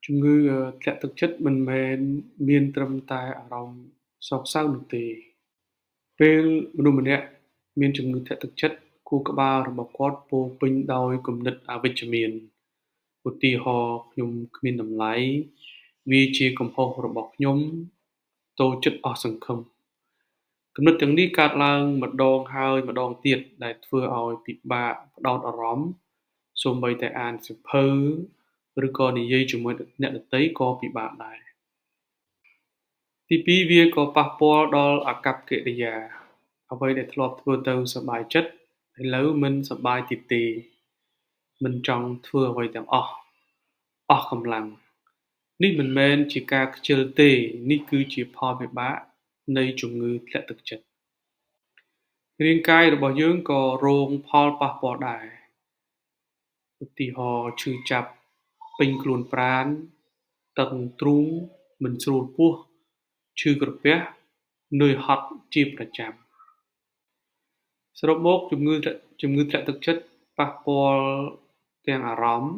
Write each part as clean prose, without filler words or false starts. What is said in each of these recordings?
ជំងឺធ្លាក់ទឹកចិត្តមិនមែនមានត្រឹមតែអារម្មណ៍សោកសៅនោះទេ ពេលមនុស្សម្នាក់មានជំងឺធ្លាក់ទឹកចិត្ត ខួរក្បាលរបស់គាត់ពោរពេញដោយគំនិតអវិជ្ជមាន ឧទាហរណ៍ ខ្ញុំគ្មានតម្លៃ វាជាកំហុសរបស់ខ្ញុំ តូចចិត្តអស់សង្ឃឹម គំនិតទាំងនេះកើតឡើងម្ដងហើយម្ដងទៀត ដែលធ្វើឲ្យពិបាកផ្ដោតអារម្មណ៍ សូម្បីតែអានសៀវភៅ ឬក៏និយាយជាមួយអ្នកដទៃក៏ពិបាកដែរ ទីពីរ វាក៏ប៉ះពាល់ដល់អាកប្បកិរិយា អ្វីដែលធ្លាប់ធ្វើទៅសប្បាយចិត្ត ឥឡូវមិនសប្បាយទៀតទេ មិនចង់ធ្វើអ្វីទាំងអស់ អស់កម្លាំង នេះមិនមែនជាការខ្ជិលទេ នេះគឺជាផលវិបាកនៃជំងឺធ្លាក់ទឹកចិត្ត រាងកាយរបស់យើងក៏រងផលប៉ះពាល់ដែរ ឧទាហរណ៍ ឈឺចាប់ពេញខ្លួនប្រាណ តឹងទ្រូង មិនស្រួលពោះ ឈឺក្រពះ នឿយហត់ជាប្រចាំ សរុបមក ជំងឺធ្លាក់ទឹកចិត្តប៉ះពាល់ទាំងអារម្មណ៍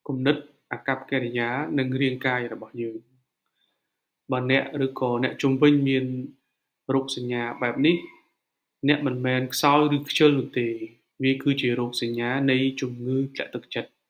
គំនិត អាកប្បកិរិយា និងរាងកាយរបស់យើង បើអ្នកឬក៏អ្នកជុំវិញមានរោគសញ្ញាបែបនេះ អ្នកមិនមែនខ្សោយឬខ្ជិលនោះទេ វាគឺជារោគសញ្ញានៃជំងឺធ្លាក់ទឹកចិត្ត។